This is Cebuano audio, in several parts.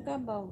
Kabaw.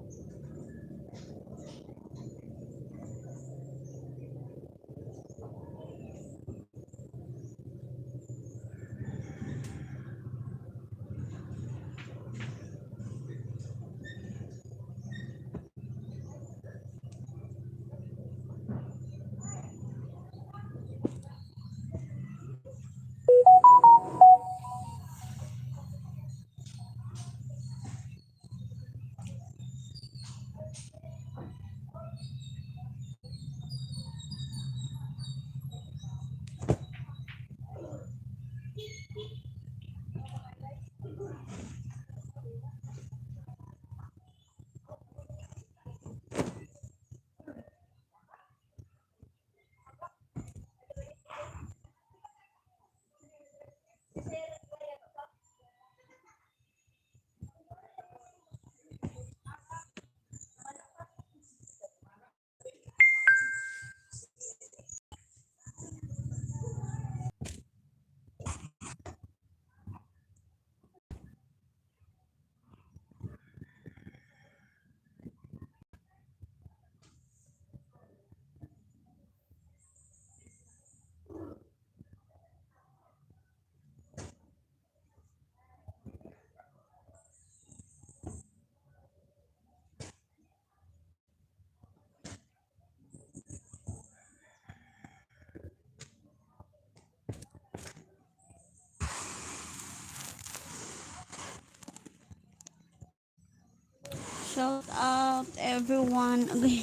Shout out everyone. Okay.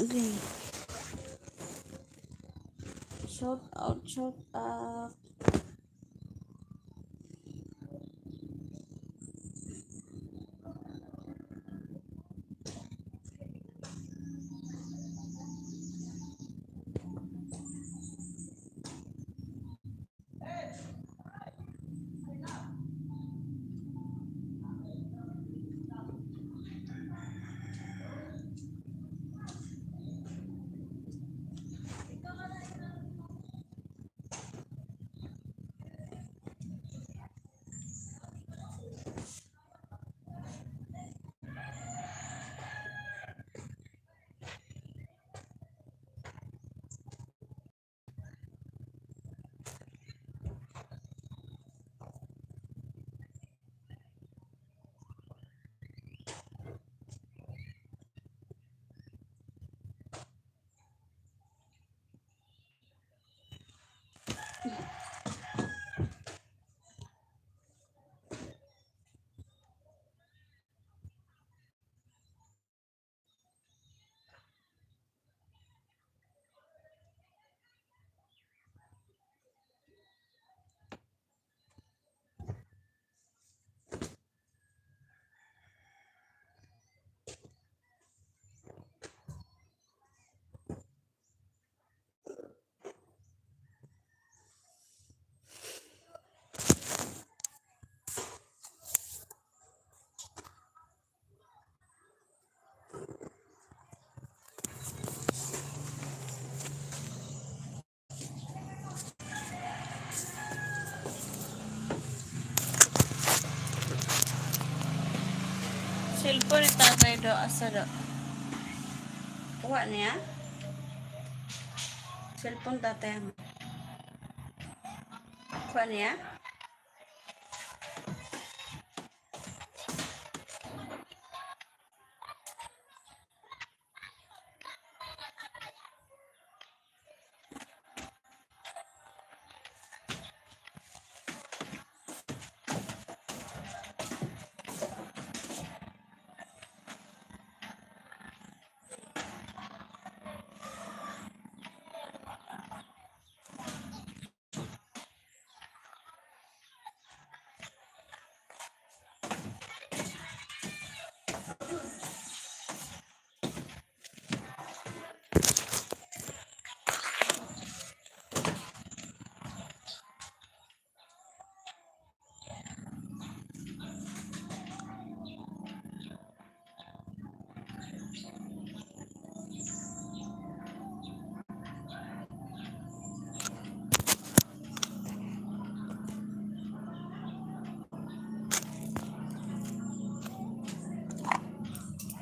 Okay. Shout out, shout out. Cellphone ni tatay do, asa do? Kuha niya? Cellphone tatay mo. Kuha niya?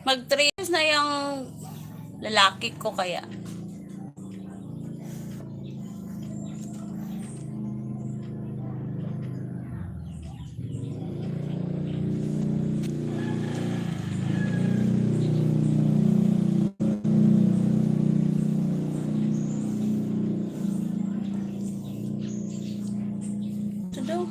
Mag 3 years na yung lalaki ko kaya. Ito daw.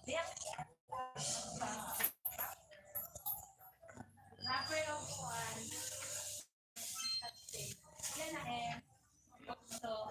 Wrapper of one. Yan na eh. So,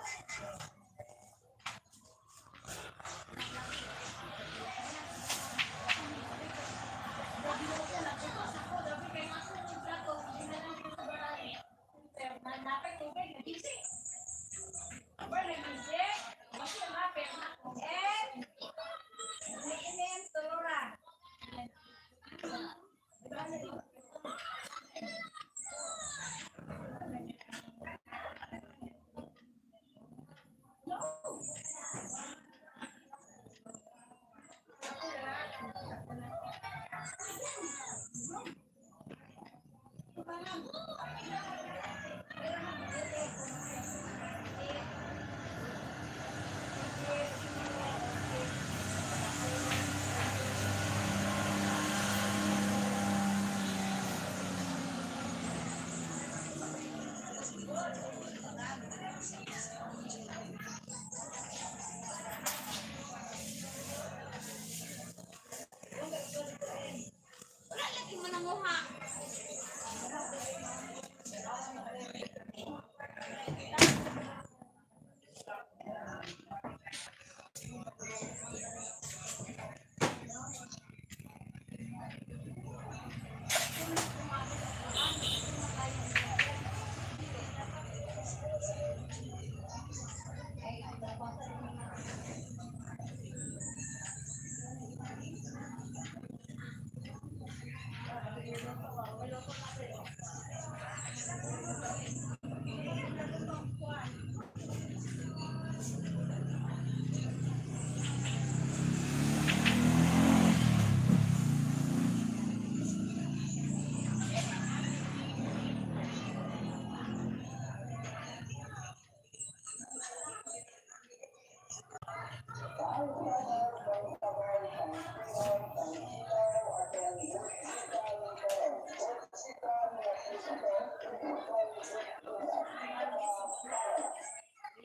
Wala lagi mo nanguha.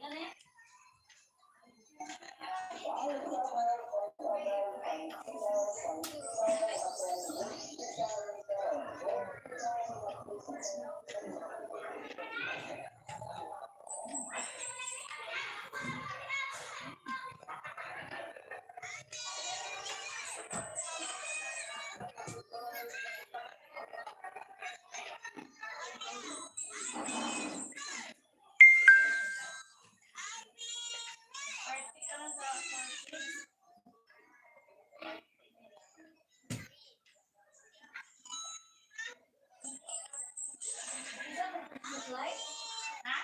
Yan eh. Party ka lang sa party. Ha?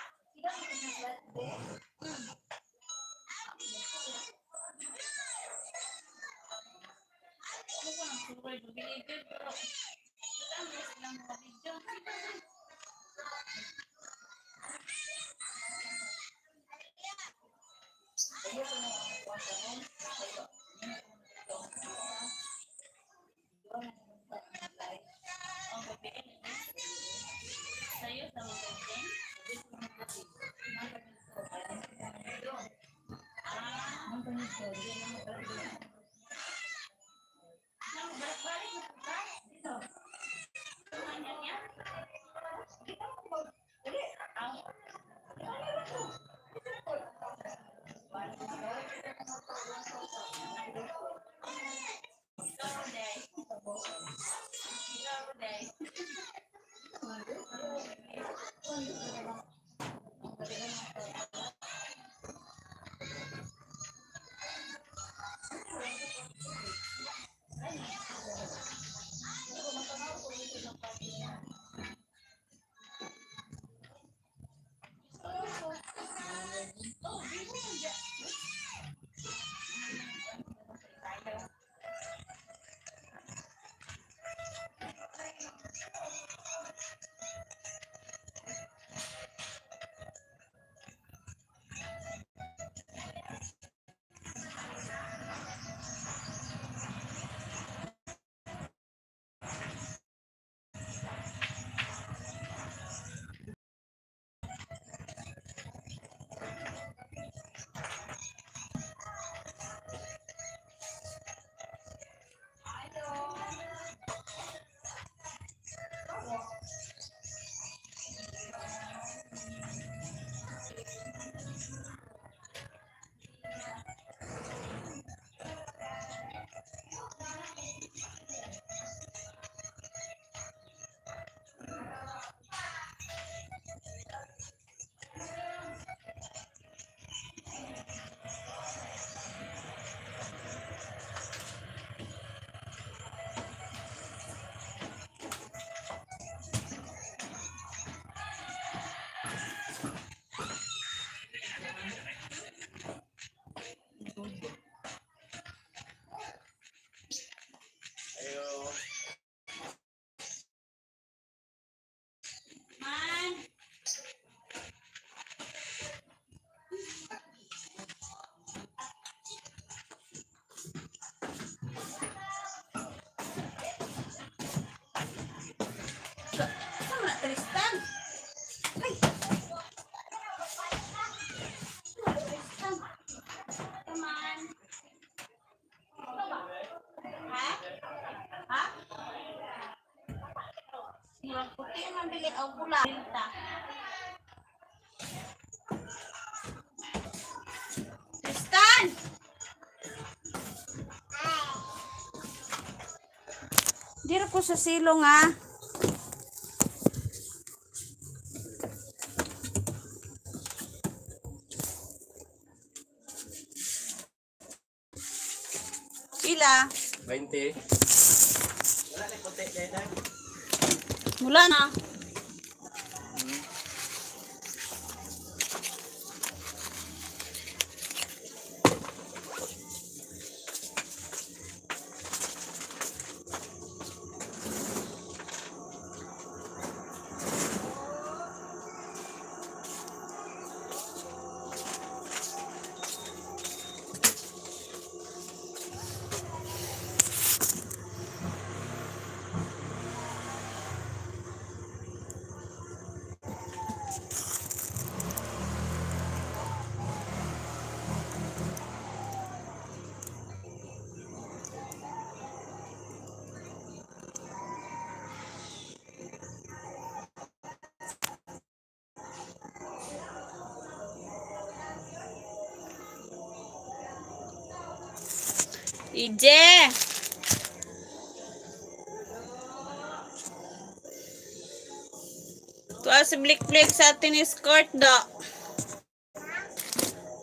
Ano ko nang suroy? Video pero ang silang mga video. Ang gabi. Sa'yo sa mga gabi. Ah, nang balik na ka? Dito. Ano niya? Aw. Ikaw, Day. Ikaw, Day. Tristan! Dira ko sa silong ah. Pila? 20. Mula na. Ije! Tuwa si Blik Blik sa tennis court do.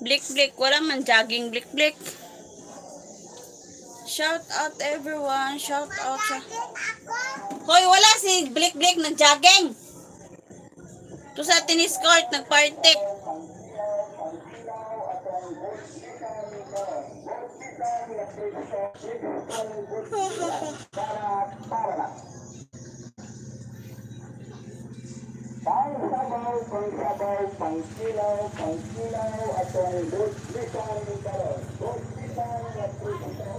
Blik Blik, wala man jogging Blik Blik. Shout out everyone, shout out sa... Hoy, wala si Blik Blik nag-jogging. To sa tennis court, nagpartik. Pangsabaw, pangsabaw, pangkilaw, pangkilaw, atong butlitan karon. Butlitan nga presyo.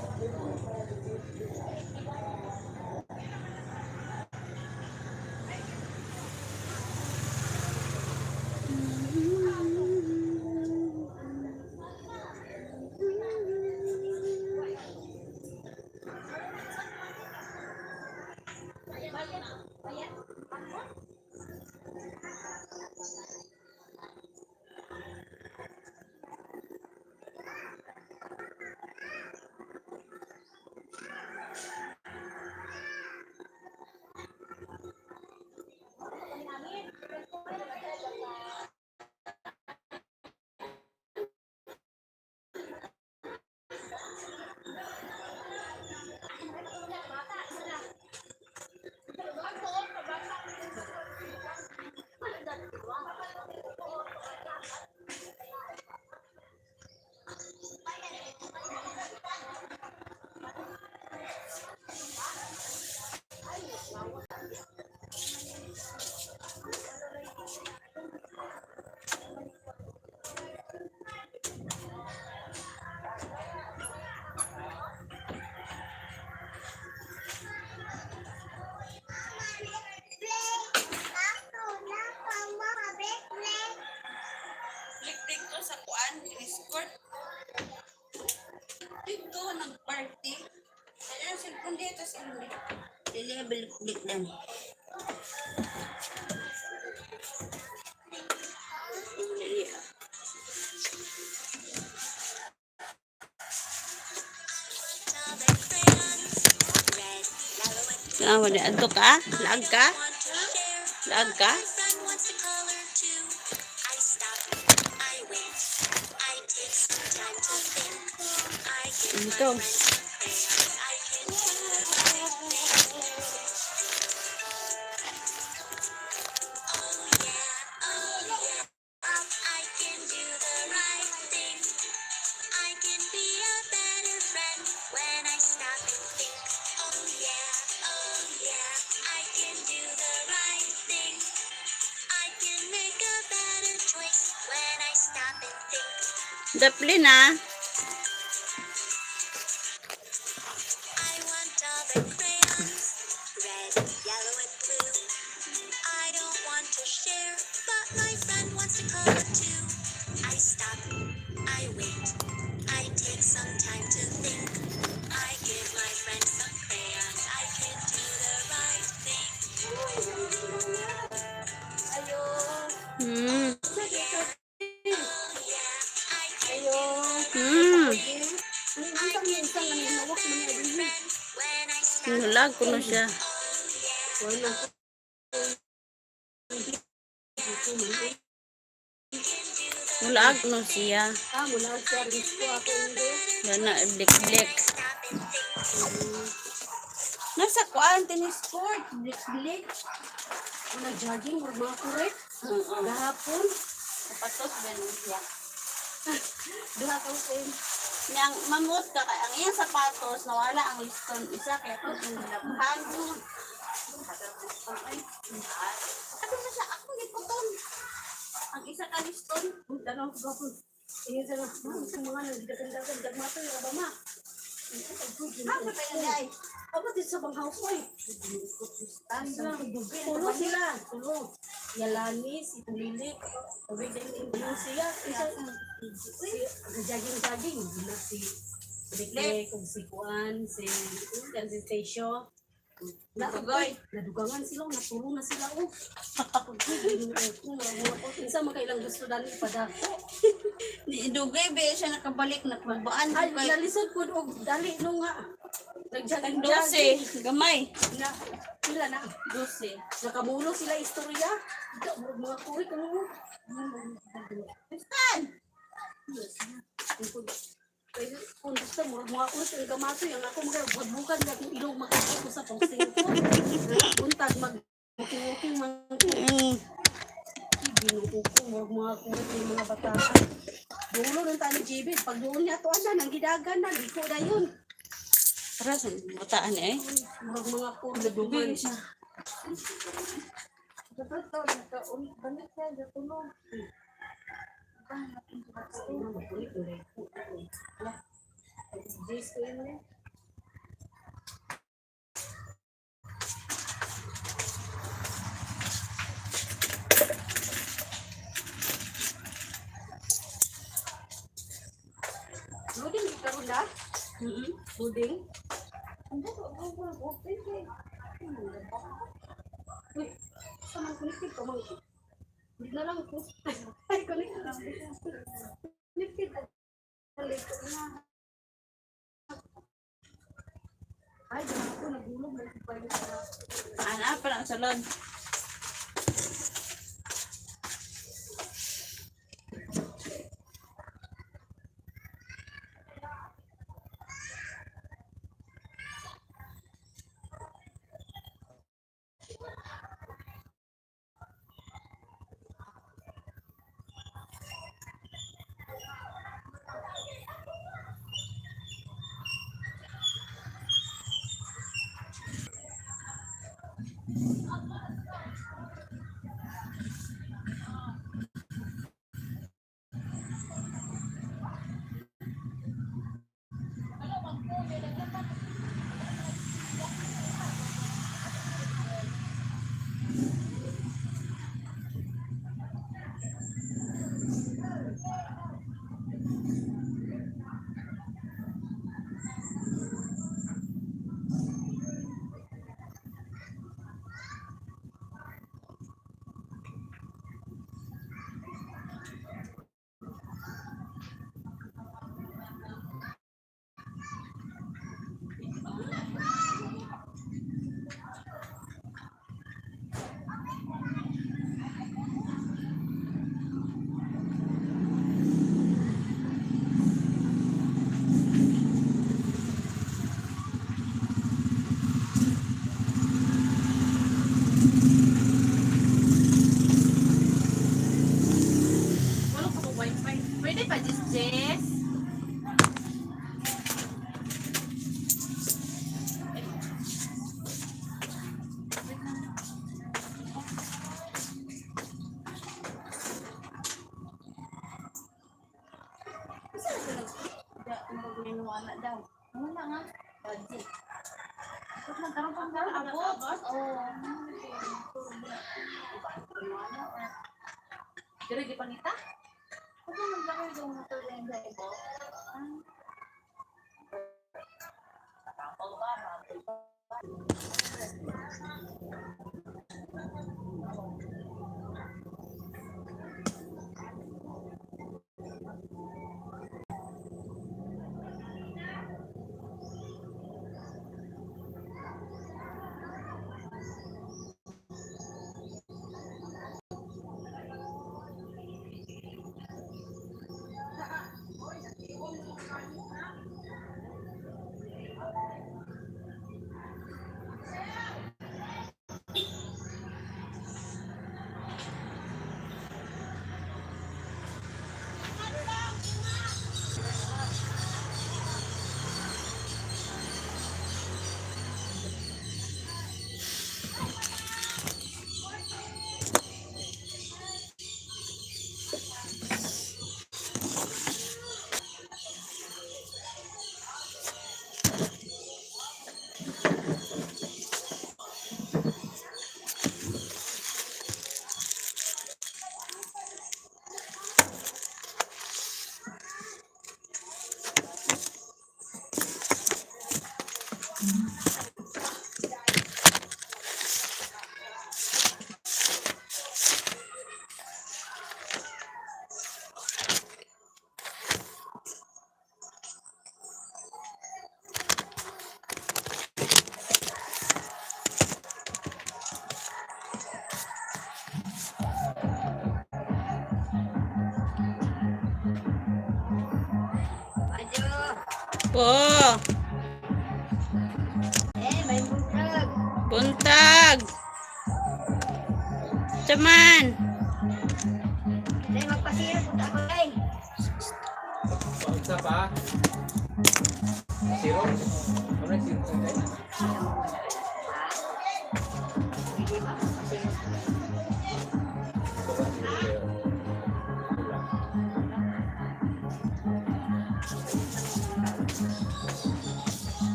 Blik Blik to sa kuan, tennis court. Dito, nag-party. Kaya ang cellphone dito, cellphone dito. Dili, Blik Blik dan. Dili ah. Tanawa ni adto ka? Laag ka? Laag ka? Ito. Dapli na. I want all the crayons, red, yellow, and blue. I don't want to share, but my friend wants to color too. I stop, I wait, I take some time to think. I give my friend some crayons, I can do the right thing. Mulaag kuno siya. Wala na. Mulaag kuno siya. Ah, mula siya. Gusto ako hindi. Gana blik-blik. Nasa kuan tennis court, blik-blik. Wala jogging, murag mga kurek. Oo. Gahapon. Sapatos ganun siya. Duha ka usin. Niyang mamut ka kay ang iyang sapatos nawala ang liston isa kaya ko itong gilabhan. Ako na siya, ako giputon. Ang isa ka liston. Tanong ko gahapon. Ingon sa mga mga nagdagan-dagan, dagmato yung abama. Ah, sa pala ay. Aba, dito sa bang house, oy. Tulo sila, tulo. Yalani, si Tulilik, tubig din yung siya. Isa, si jogging-jogging. Na si Bliklik, ug si Kuan, si yan si Stasio. Nadugoy. Nadugangan sila, natulo na sila. Oh. Kinsa man kailang gusto dani padako. Di dugay ba siya nakabalik nakubaan Ay, ko kay nalisod ko og dali no nga. Nagjogging dose gamay. Na, pila na. Dose. Nakamulo sila istorya. Ikaw, murag mga kurik, ano? Stan! Kung gusto, murag mga kurik, ang gamatoy, ang ako mga bukan na akong ilong makakita ko sa pang-singko. Buntag, mag walking-walking, mga Ginoo ko, murag mga kurik yung mga bata. Dulo ng tani GB, pag doon niya to, ana, nang gidagan na, liko na yun. Para sa bataan eh. Murag mga kurik, duman. siya. Diyos ko yun eh. Loading ka karon na? Mm-hmm. Loading? Uy, sa man connected ka man. Hindi na lang ko. Ay, connected. Connected. Balik na. Ay, di ako nagulog na Ana pa lang salon. Wala ko wifi. Pwede pa, Jess Jess? Daw. Wala nga. Budget. Ba't nagkaroon pang abot? Oo. Pero di pangita? Huwag mo maglakad yung motor na yung drive. Po. Eh, may buntag. Buntag. Taman. Dahil magpasirap ako ay. Sa pa? Zero? Ano yung zero sa tayo?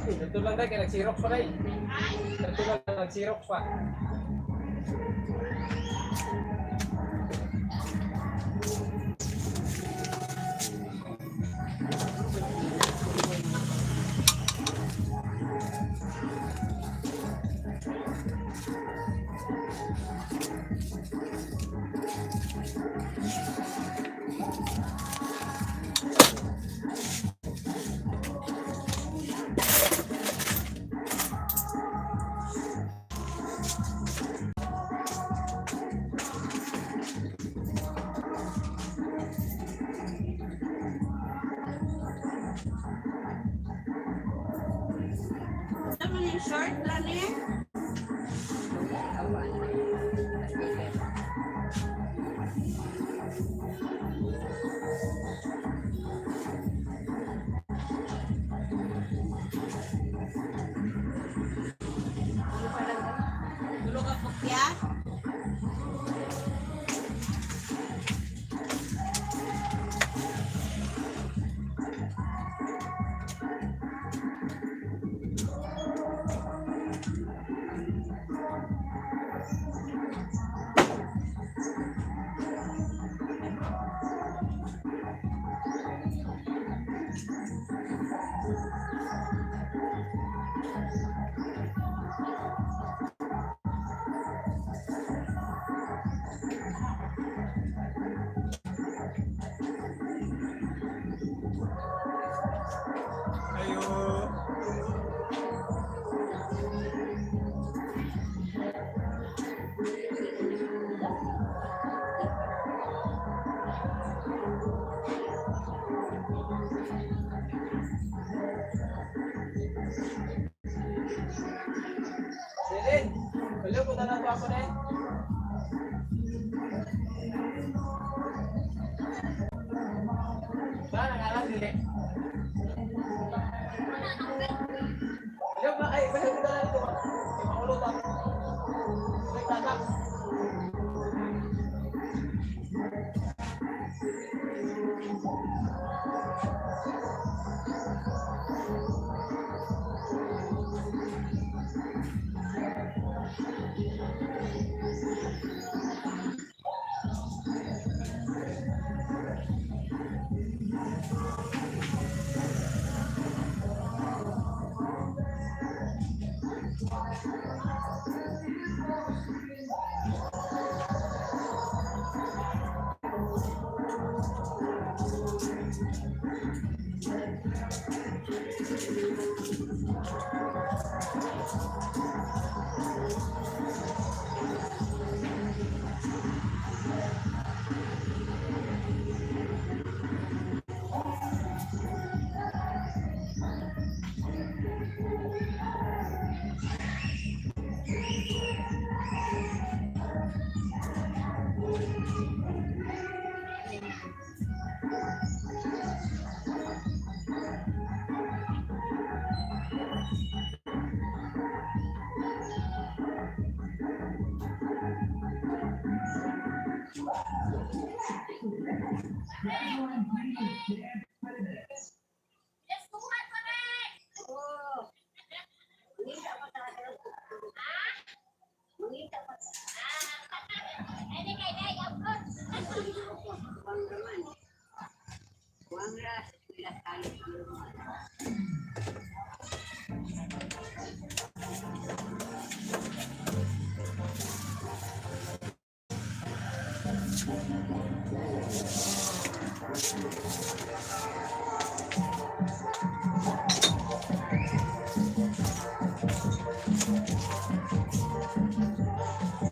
Ito lang tayo, kaya nag-xerox pa tayo. Ito lang, nag-xerox pa. Taman yung short lang eh.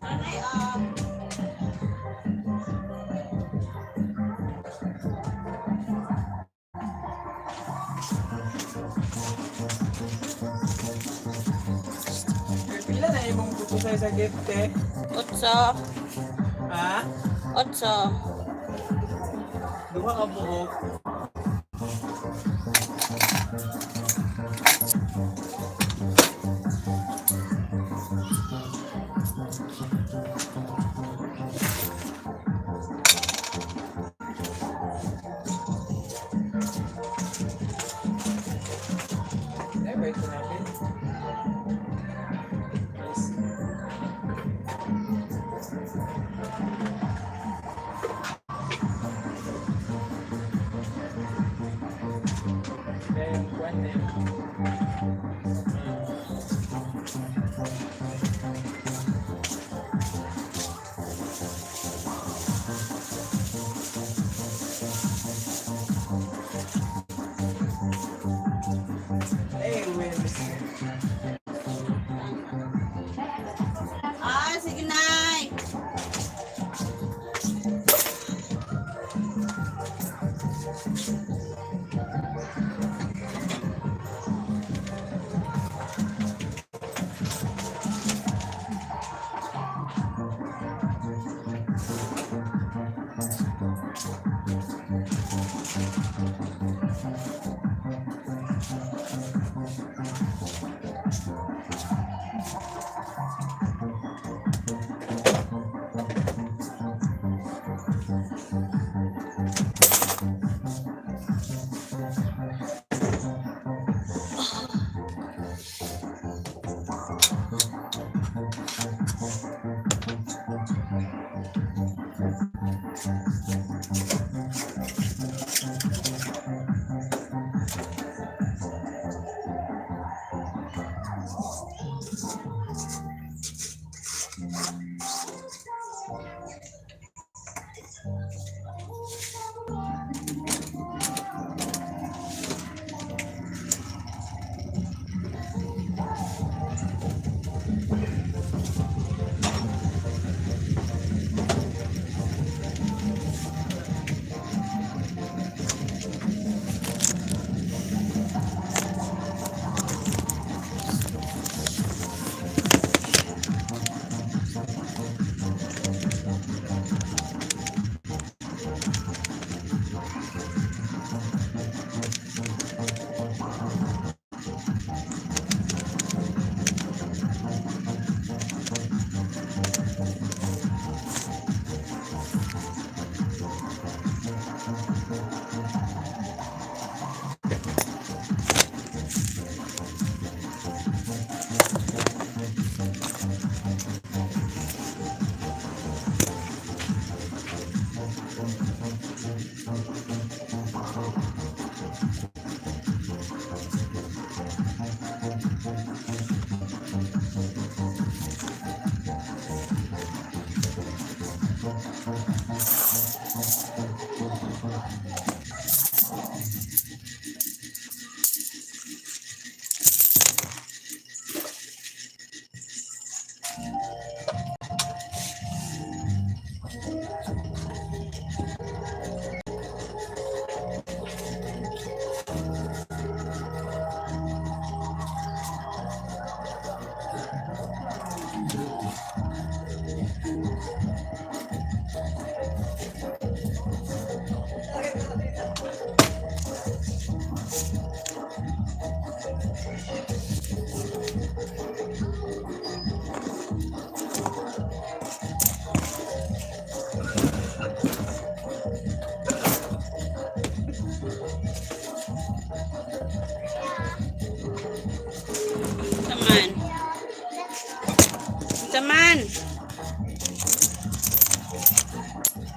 Anay, ah. Pila na imong putusay sa gift eh? Otso. Ha? Otso. Duha ka buok. Ay, wait natin. Yes. Kaya yung kwan eh. Ay, wins. Ah, sige, Nay.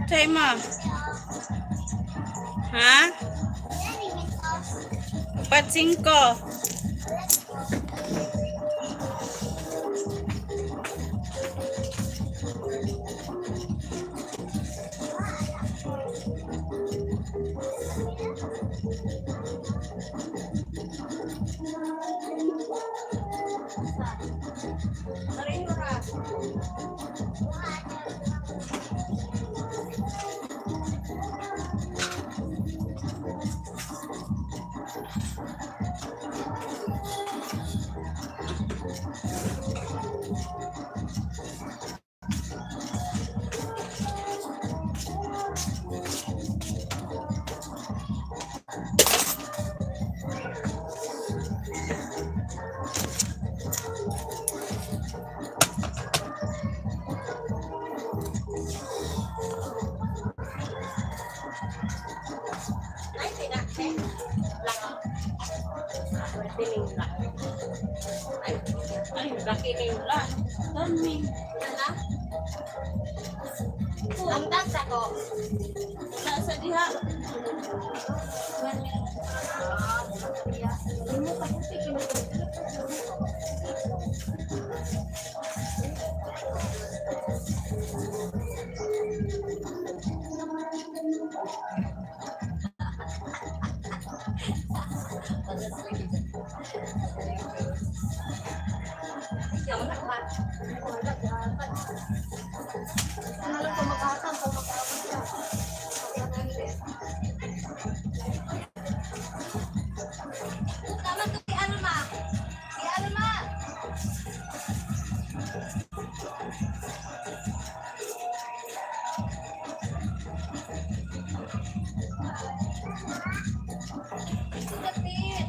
Say mo. Ha? 45. Ay, laki ni wala. Dami. Wala na? Ang dance ako. Wala sa diha. Ano lang pumakasan, pumakasan siya. Tama to si Alma. Si Alma. Si David.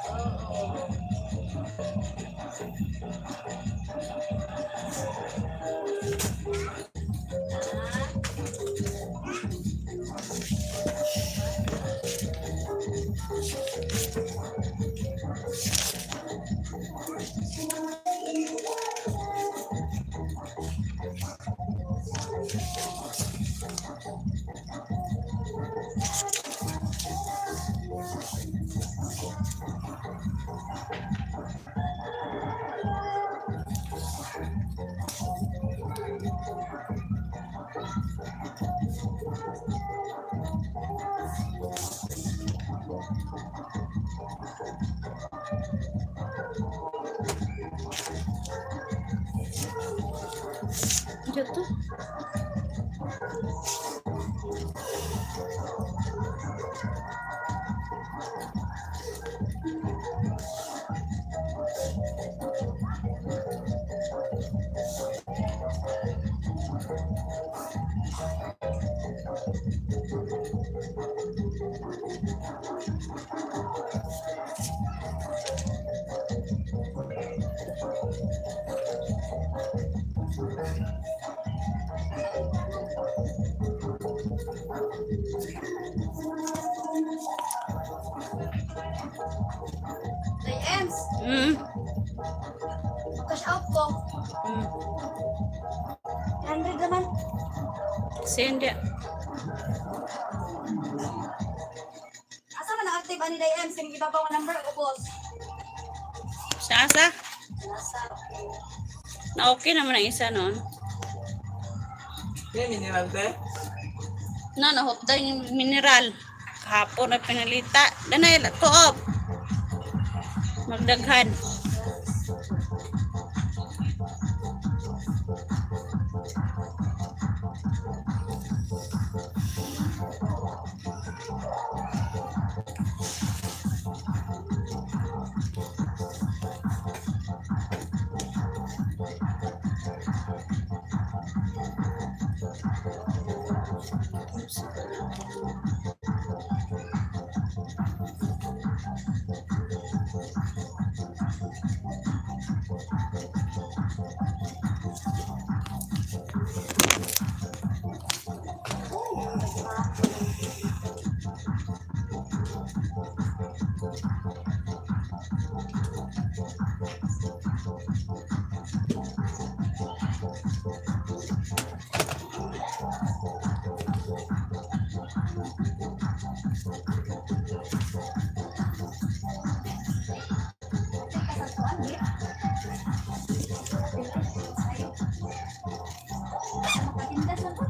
Oo. Dito. Day Ems, cash out ko. 100 naman. Send it. Asa man ang active ani Day Ems? Yung ibabaw ang number ubos. Sa asa? Nasa Na okay naman ang isa noon. Yan, mineral te. Na, nahutdan yung mineral. Kahapon na pinalita. Danay, tuop. Magdaghan.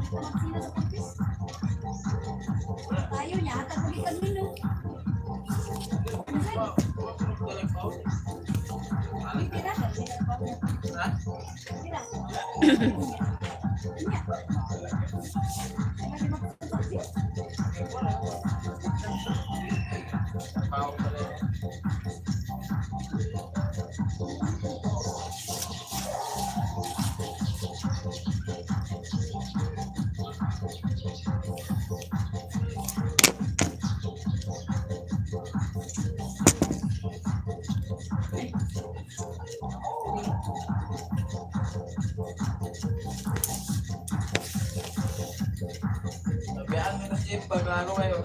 Sino sa pagpis? Tayo niya, hatag ko gikan nino. Tira ka. Tira. Niya. Sabihan mo na siya pag ano kayo.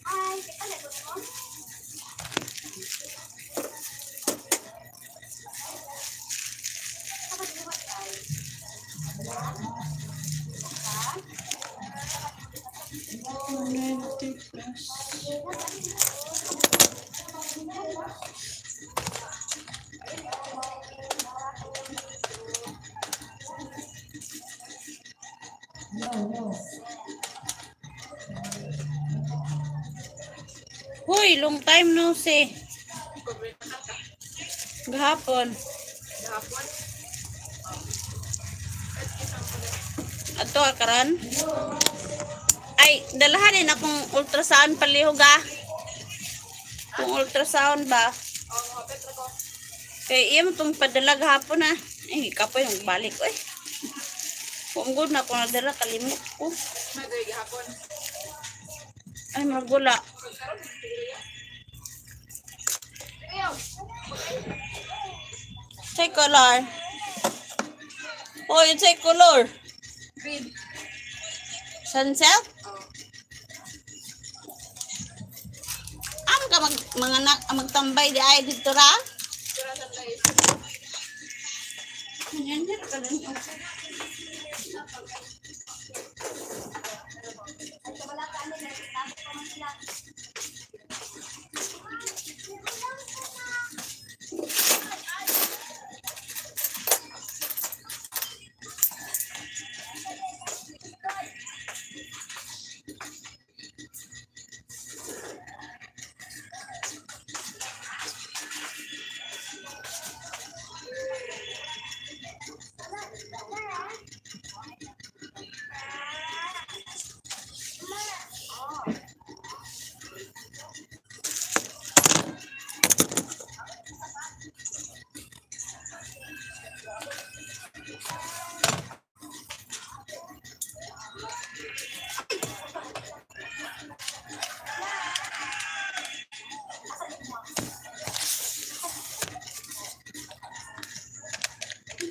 Ay, kita na ko. Plus. Huy, long time no see. Gahapon. Ato karon. Ay, dalahan din akong ultrasound palihog ah. Kung ultrasound ba? Kay iya mo itong padala gahapon ah. Ay, kapoy yung balik. Uy. Kung good na akong nadala, kalimot ko. Ay, magula. Say color. Hoy, unsay color? Green. Sunset? Oh. Am ka mag mga anak magtambay di ay dito ra? Yan, yan, ka nun. Ay, kabala ka ano, nagtago pa man sila.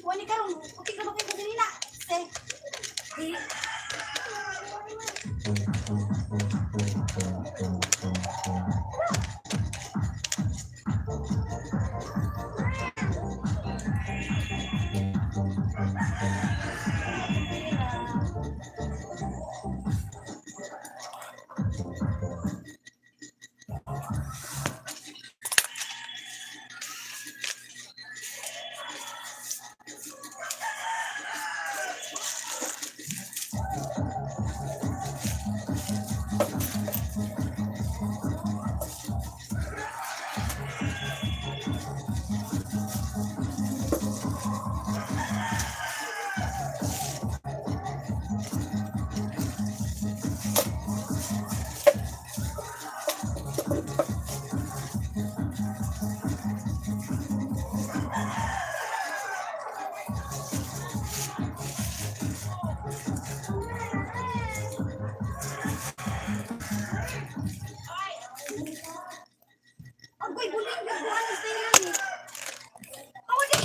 Kuha ni karon, puti ka ba kayo kanina? Se. Di. Agoy, buling gagawin sa iyo. Awa di.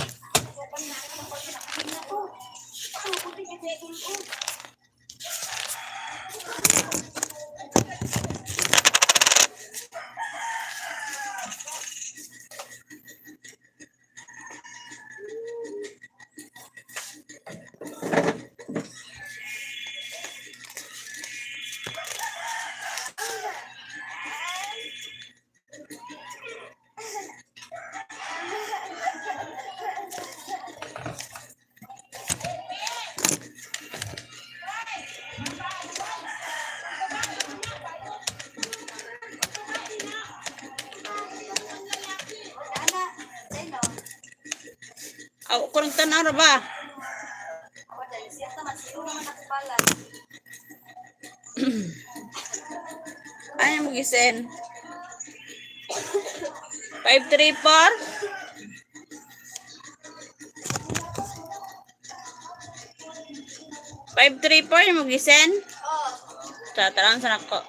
Ana, dahil no. Aw, kurang tanaw ra ba? Awa dahil siya naman, sino naman nakapalan. Ay, mo gisen. 534. 534 mo gisen? Oh. Sa tarang sa nako.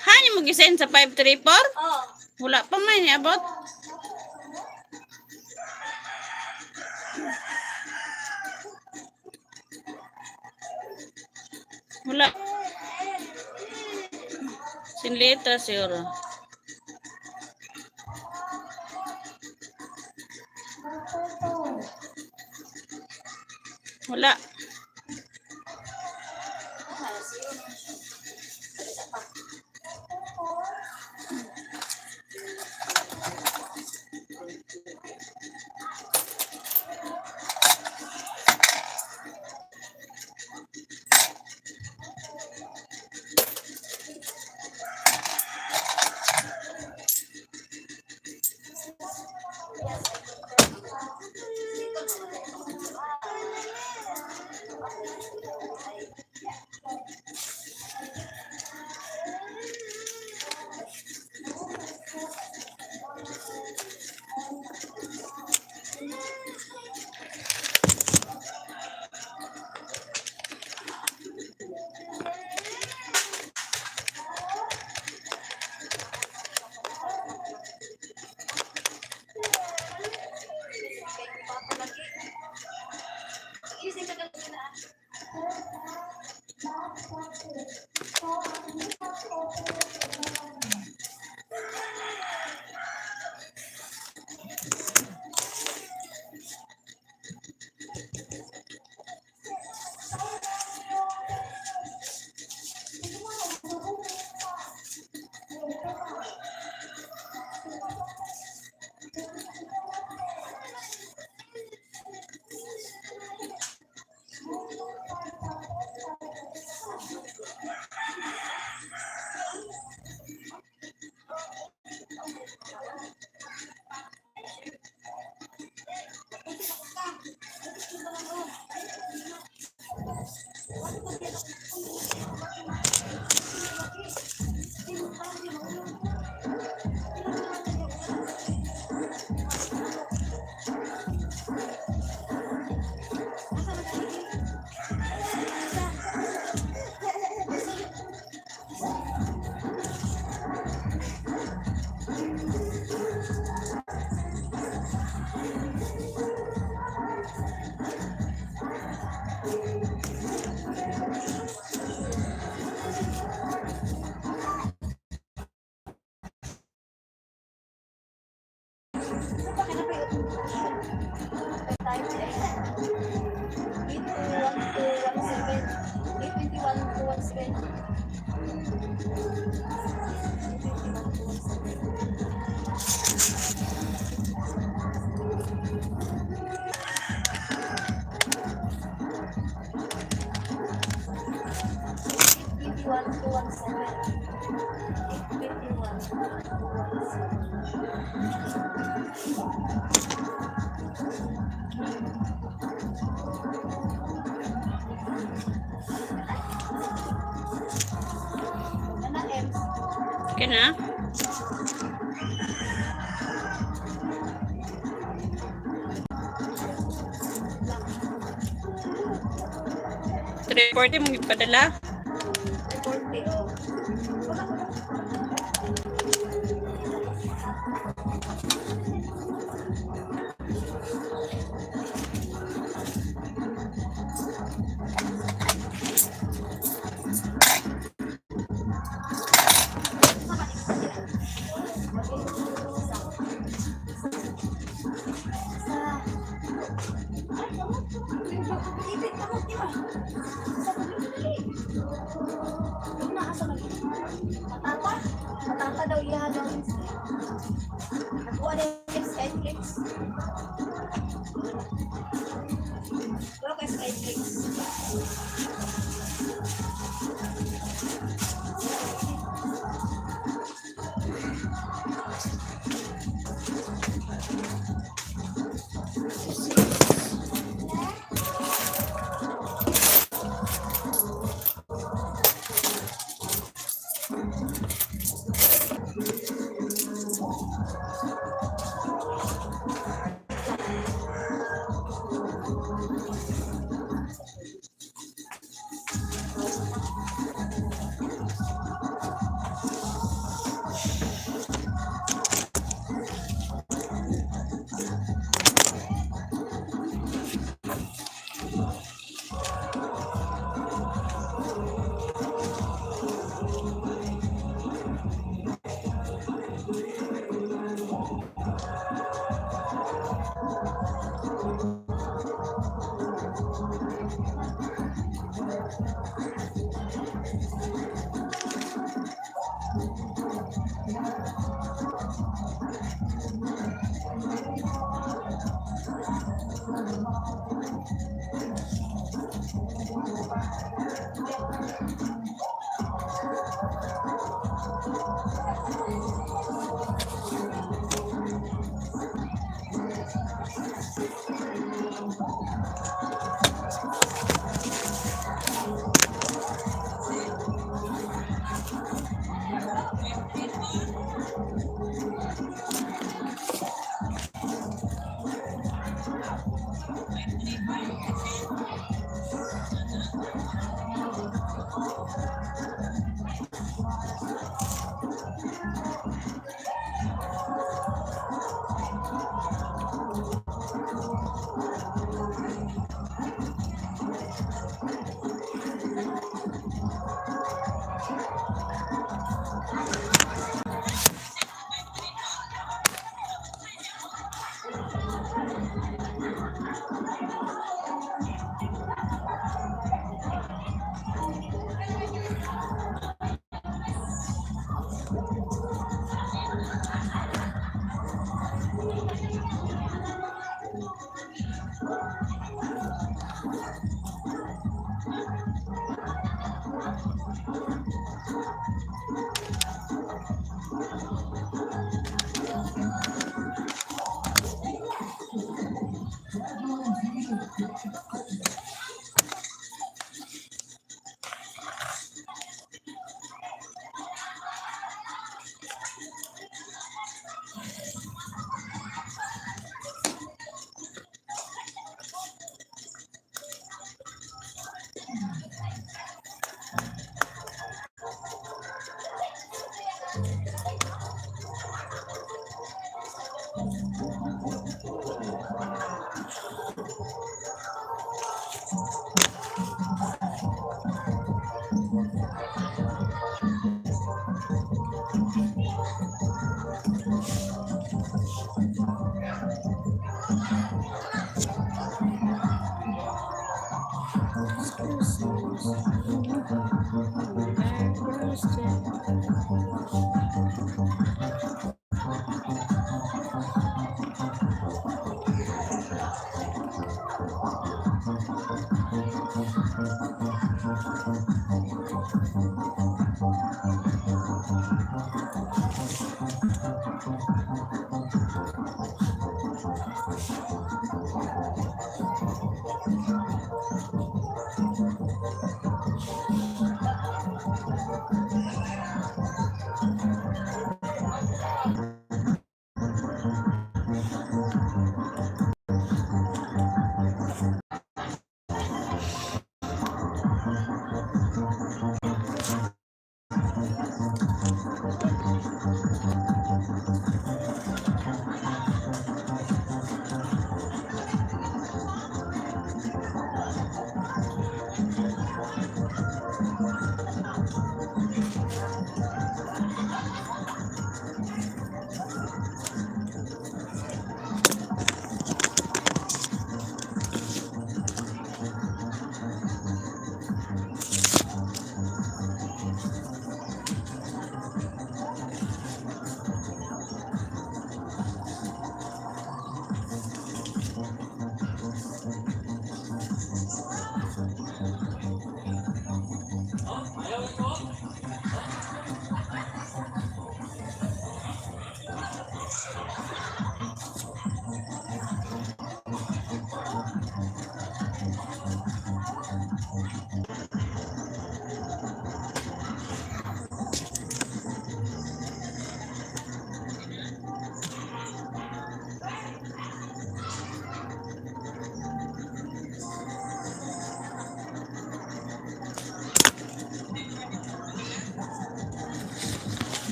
Hani mo gisen sa 534? Oh. Wala pa man niabot. Wala. Sin letra siguro. Wala. Ah, sino naman siya. Isa pa. Asa man ang Time eh. 821-217. 821-217. 821-217. 821-217. 821-217. Ana M. Okay na? 340 mong ipadala. 40 oh. Matata? Matata daw iya daw. Nakuha na yung Skyflix. Wala ko Skyflix.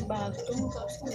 Bagtong tapos.